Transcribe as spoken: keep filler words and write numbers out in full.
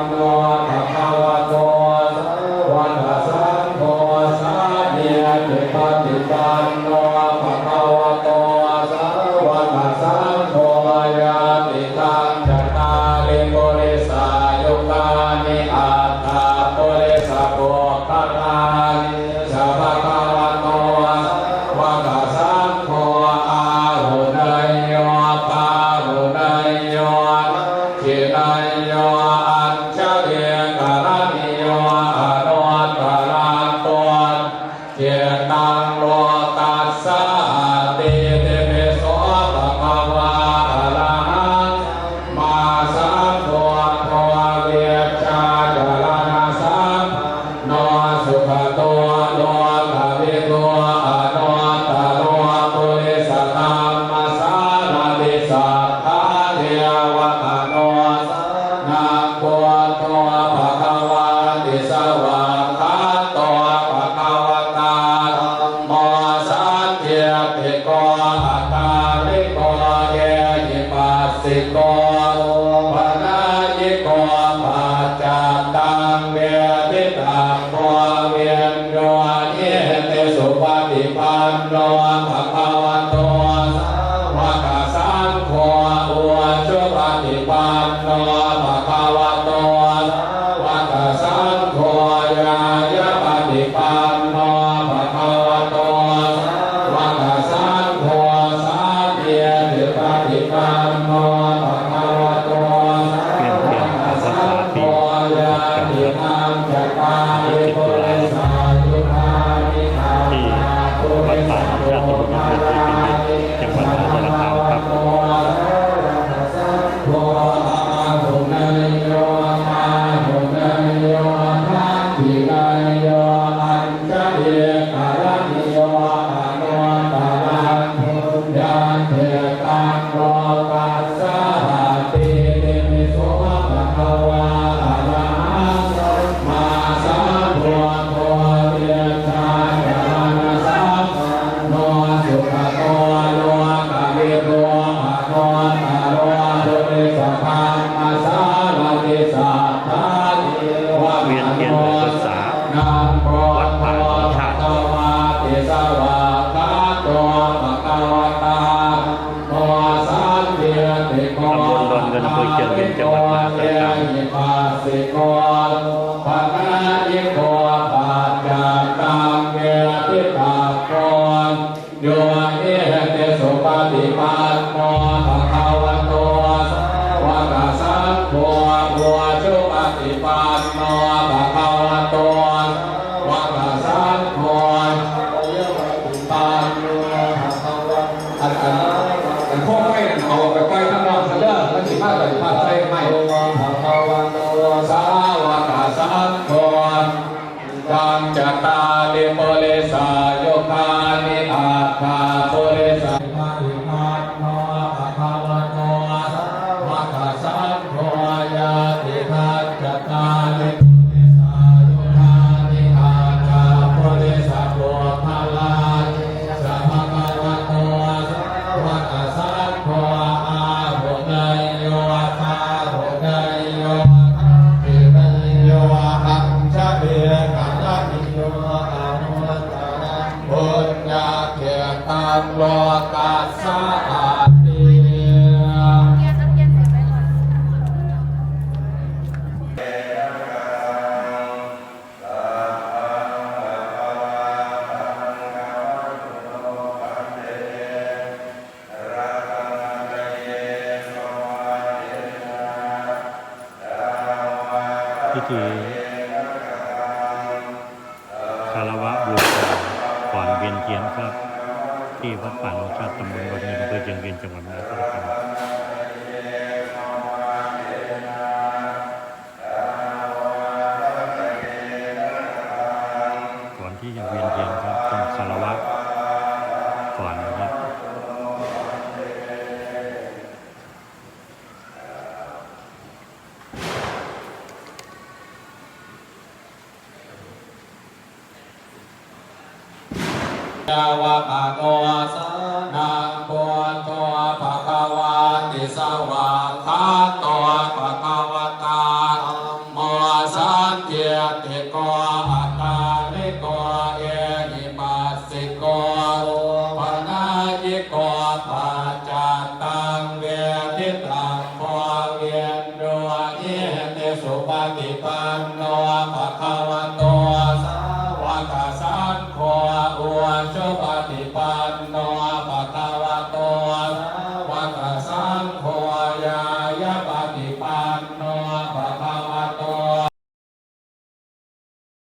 bhagavato sāvakasaṅgho, sāmīcipaṭipanno bhagavato sāvakasaṅgho, yadidaṃ cattāri purisayugāni aṭṭha purisapuggalā, esa bhagavato sāvakasaṅgho, āhuneyyo pāhuneyyo dakkhiṇeyyo añjalikaraṇīyo anuttaraṃ puññakkhettaṃ lokassāti. Itipi so bhagavā arahaṃ sammāsambuddho vijjācaraṇasampanno sugato lokavidū anuttaro purisadammasārathi satthā devamanussānaṃ buddho bhagavāti. Svākkhāto bhagavatā dhammo sandiṭṭhiko akāliko ehipassiko opanayiko paccattaṃ veditabbo viññūhīti. Supaṭipanno bhagavato sāvakasaṅgho, ujupaṭipanno bhagavato sāvakasaṅgho, ñāyapaṭipanno bhagavato sāvakasaṅgho, sāmīcipaṭipanno bhagavato sāvakasaṅgho, yadidaṃ cattāri purisayugāni aṭṭha purisapuggalā, esa bhagavato sāvakasaṅgho, āhuneyyo pāhuneyyo dakkhiṇeyyo añjalikaraṇīyo anuttaraṃ puññakkhettaṃ lokassāti. Itipi so bhagavā arahaṃ sammāsambuddho vijjācaraṇasampanno sugato lokavidū anuttaro purisadammasārathi satthā เวียนเทียนออกพรรษา วัดป่าหลวงชาติ bhagavāti. Svākkhāto bhagavatā dhammo sandiṭṭhiko ตำบลดอนเงิน อำเภอเชียงยืน จังหวัดมหาสารคาม akāliko ehipassiko opanayiko paccattaṃ veditabbo viññūhīti. Supaṭipanno bhagavato sāvakasaṅgho, ujupaṭipanno bhagavato sāvakasaṅgho, ñāyapaṭipanno bhagavato อัน อัน อันพวกไม้นั่นเอาไปปล่อยข้างนอกซะเด้อ มันสิมาใส่ผ้าใส่ไม้ bhagavato sāvakasaṅgho, yadidaṃ cattāri purisayugāni aṭṭha purisa- Supaṭipanno bhagavato sāvakasaṅgho, yadidaṃ cattāri purisayugāni aṭṭha purisapuggalā, esa bhagavato sāvakasaṅgho, āhuneyyo pāhuneyyo dakkhiṇeyyo añjalikaraṇīyo anuttaraṃ puññakkhettaṃ lokassāti. พิธีคารวะบูชาก่อนเวียนเทียนครับ ที่วัดป่าหนองชาติ ตำบลดอนเงิน อำเภอเชียงยืน จังหวัดมหาสารคาม ก่อนที่จะเวียนเทียนครับ ต้องคารวะก่อนนะครับ Yāva bhagavā sānaṃ buddho bhagavāti. Svākkhāto bhagavatā dhammo ko akāliko ehipassiko opanayiko paccattaṃ veditabbo viññūhīti. Supaṭipanno bhagavato